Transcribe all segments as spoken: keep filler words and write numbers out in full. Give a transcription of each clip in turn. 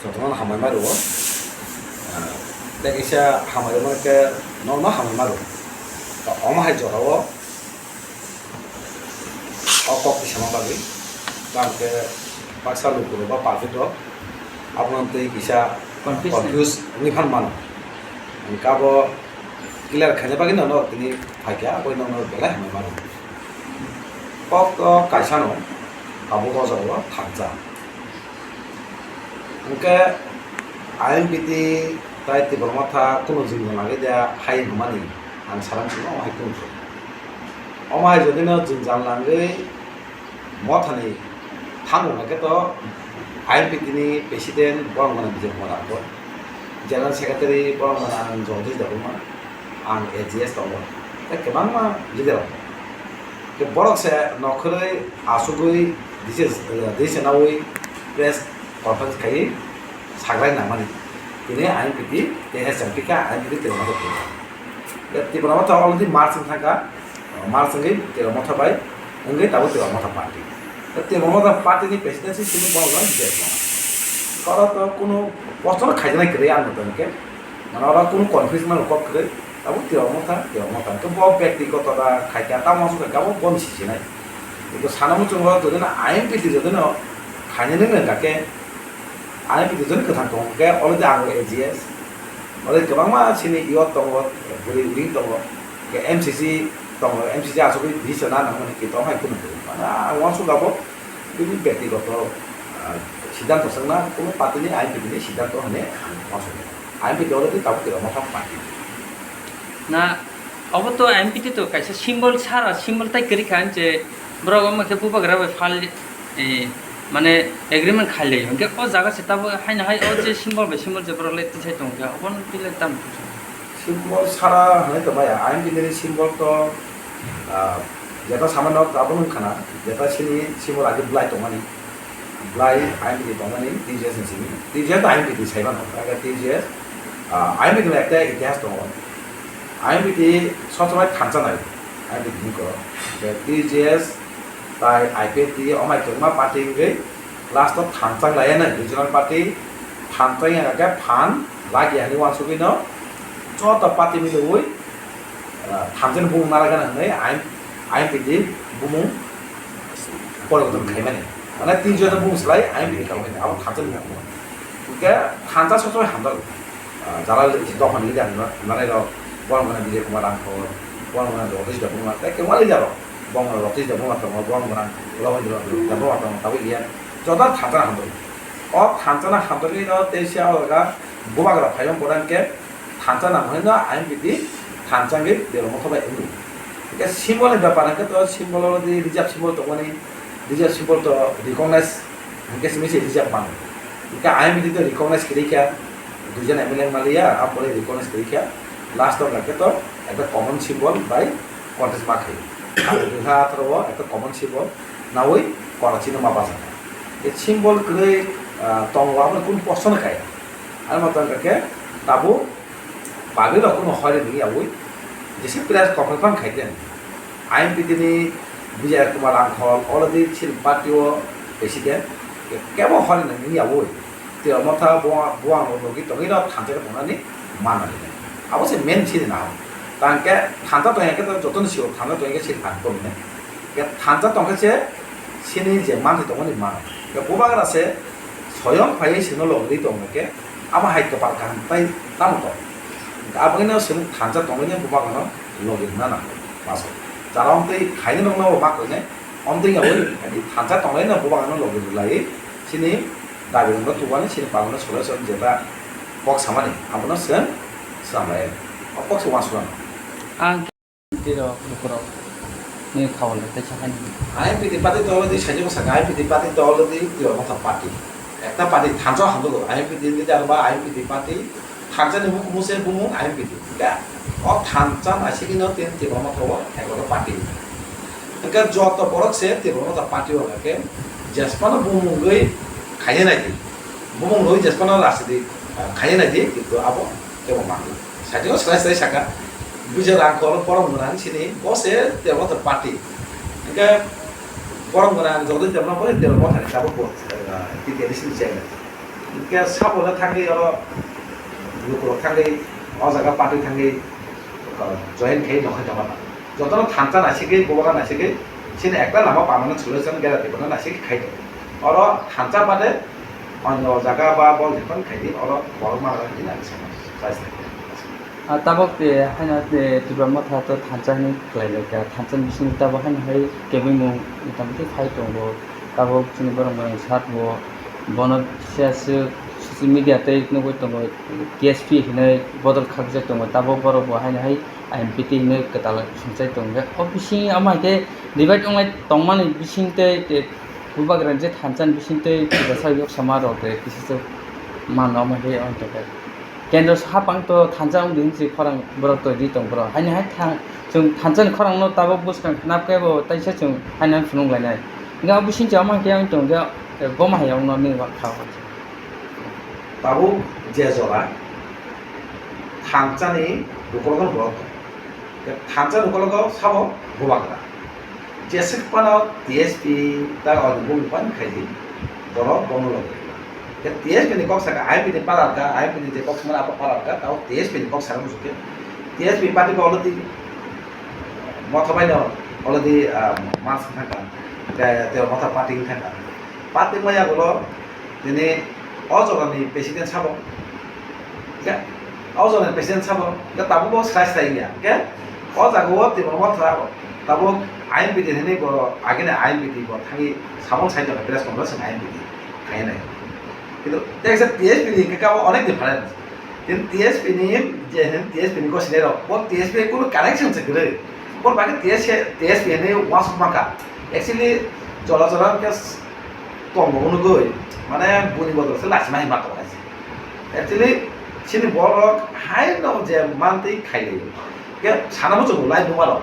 Jotono hambai ma rwo. Tei kisa hambai rwmani khe norokno hambai ma rwo. Omo hai jorao o kok tisama bagwi, tamo khe baksa lukurok ba public rok abono tei kisa confuse wngwi phan mano. Hwnkhe abo clear khaina bagwi nono tini phaikha, aboni nono belai hambai mano. Kok to kaisano tabuk o jagao thansa. Hwnkhe I M P T tai Tipra Motha kunu jwngjal nangwi de hai hwnmani ang saram sino hai kunu. Omo hai jodi no jwngjal nangwi Mothani thango hwnkhe to I M P T ni president borok gana Bijay Kumar Rangkol, general secretary borok gana ang Jagadish Debbarma, ang A G S tongo, tei kwbangma leader rok. Tei borok se nokhorwi asugwi decision, decision nawi press conference khaiwi sagrai nangmani. Tini I M P T tei H M P kha I M P T tei Tipra Motha tei Tipra Motha already merge wng thangkha, merge wngwi Tipra Motha bai wngwi tabuk Tipra Motha party. Tei Tipra Motha party ni presidency simi borok no reject wngkha. Oro to kunu post no khaijaknai kwrwi ang tong khe. Mane oro kunu confusion no kok kwrwi, tabuk Tipra Motha, Tipra Motha. Hwnkhe bo bektigoto da khaikha, tamo aswk khaikha, abo boni sisinai. Kintu sana muchungo jodi no I M P T jodi no khainani wngkha khe, I M P T jodi kwthang tongo khe, already ang A G S, already kwbangma sini youth tongo, bwrwi wing tongo, khe M C C tongo, M C C aswkwi decision na nangmani kintu omo hai kunu kwrwi. Mane ang uansuk abo bini bektigoto, ah, siddhanto swngna, kunu party ni I M P T ni siddhanto hwnwi ang uansuk. I M P T already tabuk Tipra Motha party. Na, obo to I M P T to kaisa symbol sara, symbol tai kwrwi kha je borok omo khe bubagra bai phal, eh, mane agreement khailai. Hwnkhe o jaga se tabuk haino hai o je symbol bai symbol je borok le tisai tong khe obo no twi le tam. Symbol sara hwnwi tong maya, I M P T ni symbol to, ah, jeta samano abo wngkha na, jeta sini symbol age bwlai tongmani. Bwlai I M P T tongmani T J S ni simi. T J S I M P T sai mano. Kaga T J S, ah, I M P T ni ekta itihas tongo. I M P T sob somoi thansa nai. I M P T ni ko. T J S tai I P F T omai kwbangma party wngwi last o thansa lai nai regional party thansa yang khe phan lagi hani wansugwi no joto party milwi ah, thansa ni bumung narwkgana hwnwi I M P T bumung poriborton khaimani. Mane tin jon bumung slai I M P T khaimani. Abo thansa ni bumung. Hwnkhe thansa sob somoi hamjago. Ah, jara dophani leader hwnna-, hwnnairok, borok gana Bijay Kumar Rangkhol, borok gana Jagadish Debbarma, tei kwbangma leader rok. Borok gana Jagadish Debbarma tongo, borok gana Rabindra Debbarma tongo, tabuk iya. Joto thansa hamjago. O thansa no hamjagwi no tei se o jaga bubagra phaiwi borang khe thansa nang hwnwi no I M P T thansa wngwi Tipra Motha bai wngwi. Hwnkhe symbol ni bepar hwnkhe to symbol already reserve symbol tongmani, reserve symbol to recognize hwnkhe simi se reserve mano. Hwnkhe I M P T to recognize kwrwi kha, duijon M L A maliya, aphuru recognize kwrwi kha, last o hwnkhe to ekta common symbol bai contest ma khaio. Ang dui hajar atharo o ekta common symbol nawi Karachi no ma bachakha. Tei symbol kwrwi, ah, tongo, abono kunu post no kaya. Ano tongkha khe tabuk public rok kunu hoi rwni yaui jesa press conference phano khai khe I M P T ni Bijay Kumar Rangkhol already chini party o president, kebo hoi rwni yaui Tipra Motha bo, bo ang logi tongwi no thansa khe tongnani mana. Abo se main chini na. Tangkhe thansa tongya khe to joto ni sio thansa tongya khe sini thang khe thansa tongkhe se sini je manthai tongmani mana. Bubagra se soyong phaiwi sino logri tongkhe abo hai kwpal kaham tai tamo tong. Aboni no sini thansa tongwi bubagra no logri na na maso. Jara omtwi khaini nokno bo ma koine omtwi yawi thansa tonglai no bubagra no logri lai sini dabi rok no tubani sini pagno solution jeta kok samani abono se samlai o kok se wansukano. Ang Tiro bukurok ni khawal rok tei sakhani. I M P T party to already saijak saka, I M P T party to already Tipra Motha party. Ekta party thansa hamjago, I M P T leader ba I M P T party thansa ni bukhumu se bumung I M P T. Hwnkhe o thansa naisingwi no tin Tipra Motha o ekota party. Hwnkhe joto borok se Tipra Motha party o hwnkhe jesphano bumung rwi khaina naidi. Bumung rwi jesphano rajniti, ah, khaina naidi, kintu abo kebo manwi. Saitino swlai swlai saka, Bijay Rangkhol borok gwnang sini, bo se Tipra Motha party. Hwnkhe borok gwnang Jagadish Debbarma bo Tipra Motha ni tabuk bo, eh, T T A D C ni chairman. Hwnkhe sabole thangwi oro lukurok thangwi o jaga party thangwi, uh, join khai nongkhai tongma. Jotono thansa naisigwi, bubagra naisigwi, chini ekta lama permanent solution gera tibano naisigwi khai tongo. Oro thansa bade onyo jaga ba bol jephang khai di, oro borok mangra hinwi ang sakha, chai sakha. Ah, tabok te haino te Tipra Motha to thansa hinwi khlai lai kha. Thansa ni bisingo tabok haino hai kebengmung motamoti phai tongo. Tabok chini borok maya sak bo, bono siya swk social media tei nugwi tongo, T S P hinwi bodol khakjak tongo. Tabok borok bo haino hai I M P T hinwi kwtal songchai tongo. O bising omo hai khe divide wnglai tongmani bising tei, tei bubagra ni je thansa ni bising tei tiprasa yok sama rok de kisa swk mano omo hai khe ong tongkha. Kendro hapang to thansa wng di hinwi khorang borok toi di tong borok. Haini hai thang, chwng thansa ni khorang no tabok bwskang khna khe bo taisa chwng haino phunuk lainai. Hingke abo bising chama khe ang tong khe, eh, goma hai wngno nini wak kha. Tabuk je jora thansa ni ukologo borok tong. Thansa ni ukologo sabo bubagra. Jeswk phano T S P ta o bumung pan khai di. Borok bono logi. Ke T S P ni kok saka, I M P ni palar ka, I M P ni je kok sima apa palar ka, tao T S P ni kok saka musuke. T S P party ko already motha bai no already, ah, mas thangka. Ke te motha party thangka. Party maya gulo tini o jora ni president sabo. Ke o jora ni president sabo. Ke tabuk bo srai srai ya. Ke o jaga o tini motha tabuk I M P ni hini bo agini I M P ni bo thangi samung sai jora press conference I M P ni. Khainai. Kintu teksa T S P ni hingke kabo onek difference. Kintu T S P ni je hin T S P ni gosinai rok, bo T S P kunu connection se kwrwi. Bo bagwi T S P, T S P ni wasuk maka. Actually, jora jora hingke s-, tongo unugui, mane buni bodol se lachima hai ma tongo hai se. Actually, chini borok hai no je mantwi khailai. Hingke sana muchungo live buma rok.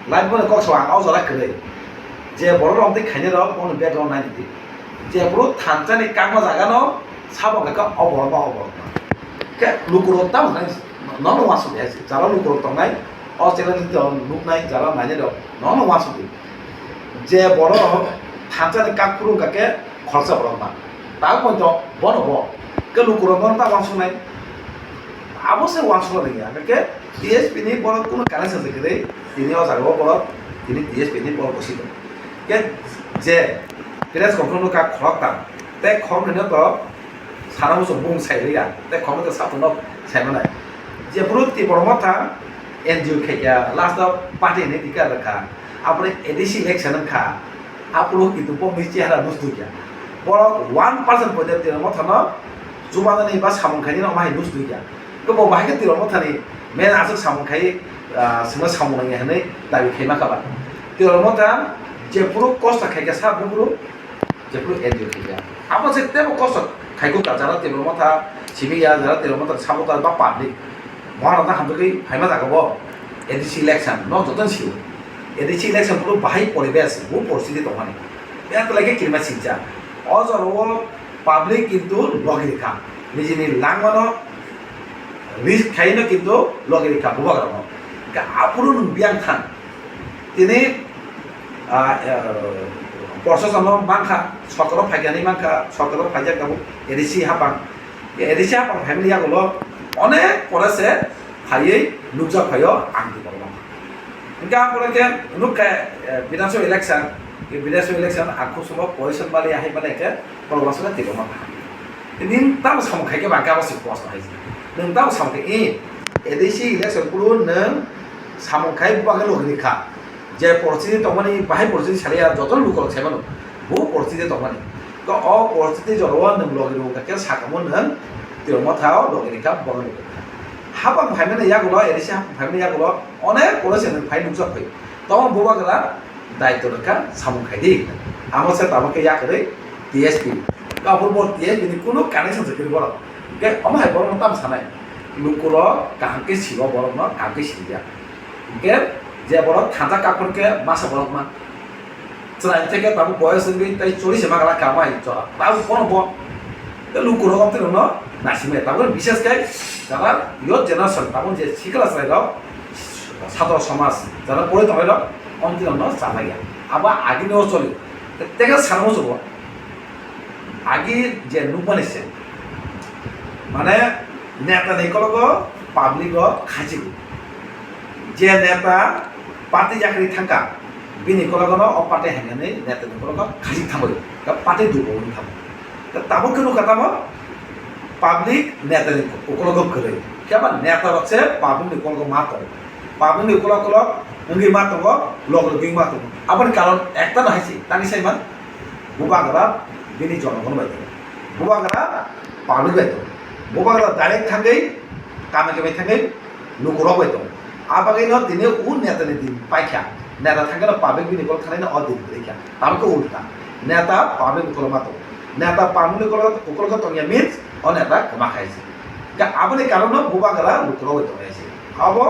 Live buma kok sa ang o jora kwrwi. Je borok rok twi khainai rok, bono background nai di. Jephuru thansa ni kakma jaga no sabo khe o borok ma o borok ma. Khe lukurok tamo nai nono uansuk ya se. Jara lukurok tongnai o channel ni to nuknai jara nainai rok nono uansuk di. Je borok thansa ni kak phuru wngkha khe khoroksa borok ma. Ta poito bono bo. Khe lukurok bono ta uansuknai. Abo se uansukna rwngya. Khe T S P ni borok kunu connection se kwrwi tini o jaga o borok tini T S P ni borok bosi tongo. Khe je press conference no kha khoroktham, tei khoroknwi no to sana muchung bung sai rwya, tei khoroknwi to satung no sai manai. Jephuru Tipra Motha N G O khaikha, last o party hinwi declare rwkha, aphuru A D C election wngkha, aphuru kintu bongni chehara nukjagya. Borok one percent poito Tipra Motha no chubanani ba samung khainani omo hai nukjagya. Bo bahai khe Tipra Mothani men aswk samung khai, ah, chwngno samung nangya hinwi dabi khai ma kha ba. Tipra Motha jephuru kosto khai kha sa buphuru jephuru N G O khai kha. Abo se teibo kosto khai kha jara Tipra Motha simi ya, jara Tipra Motha supporter ba public. Moharok no hamjagwi phaima jaga bo A D C election no jotono sio. A D C election phuru bahai poribesh, bo poristiti tongmani. Yang kwlai khe kirima sincha. O jorao public kintu logi rikha. Nijini langmano risk khaino kintu logi rikha bubagrano. Hingkhe aphuru nwng biyang thang. Tini, ah, eh, proshasonno mankha, sorkaro phaikani mankha, sorkaro phaijak tabuk A D C hapang. A D C hapang phaimani yagulo onek pore se phaiwi nukjak phaio ang twi borok mankha. Hingkhe ang pore khe nukha, eh, Bidhan Sabha election, Bidhan Sabha election ang khub sombo position mali ahai mali khe borok uansukha twi borok mankha. Nwng tamo samung khai khe ba gabo se post hai. Nwng tamo samung khai, eh, A D C election phuru nwng samung khai bagwi logi rikha. Je poristiti tongmani, bahai poristiti saliya, joto lukurok sai mano. Bo poristiti tongmani. To o poristiti jorao nwng logi rwkha khe sakamo nwng Tipra Mothao logi rikha, bagwi logi rikha. Hapang phaimani yagulo, A D C hapang phaimani yagulo, onek pore se nwng phai nukjak phai. Tamo bubagra daityo rwkha samung khai di. Amo se tamo khe yakarwi T S P. Kabur bo T S P ni kunu connection se kwrwi borok. Hingkhe omo hai borokno tamo sanai. Lukurok kaham khe sio borokno kaham khe sijak. Hingkhe je borok thansa kaphur khe masa borok ma. Chwrai theke tabuk boyos wngwi tei chori se ma gala kama hai jora. Tabuk bono bo. Tei lukurok tei rokno nasimai. Tabuk bises khe jara youth generation tabuk je sikla chwrai rok. Sadro somaj, jara pori tongnai rok, omtwi rokno chajak ya. Abo agini o choli. Tei khe sanamo chugo. Agi je nukmani se, mane neta ni kologo public o khajigo. Je neta party yakri thangka, bini kologo no o party hamyani neta ni kologo khajik thangwi, ka party dugo wng thango. Ka tabuk khe nukha tamo public neta ni ukologo kwrwi. Khe abo neta rok se public ni kologo ma tongo. Public ni ukolog ukolog wngwi ma tongo, log logwi ma tongo. Aboni karon ekta no hai se, tani sai man. Bubagra bini jonogon bai tongo. Bubagra public bai tongo. Bubagra direct thangwi, kami kami thangwi lukurok bai tongo. A bagwino tini o neta ni din paikha. Neta thangkhe no public bini kol khanai no o din kwrwi kha. Tamo khe ulta. Neta public ni kol ma tongo. Neta public ni kol, kol khe tongya means o neta kwma khai se. Ka aboni karon no Bubagra lukurok bai tongo se. Abo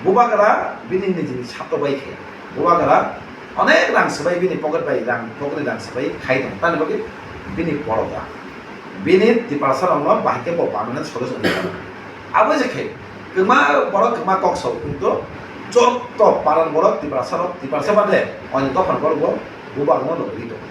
Bubagra bini nijini sato bai khe. Bubagra onek rang swbai bini pocket bai rang, pocket ni rang swbai khai tong. Tani bagwi bini poroga. Bini Tiprasa rokno bahai khe bo permanent solution wngwi tong. Abo je khe kwma borok kwma kok sao, kintu joto paran borok Tiprasa rok, Tiprasa bade onek dophani borok bo Bubagrano logwi tong.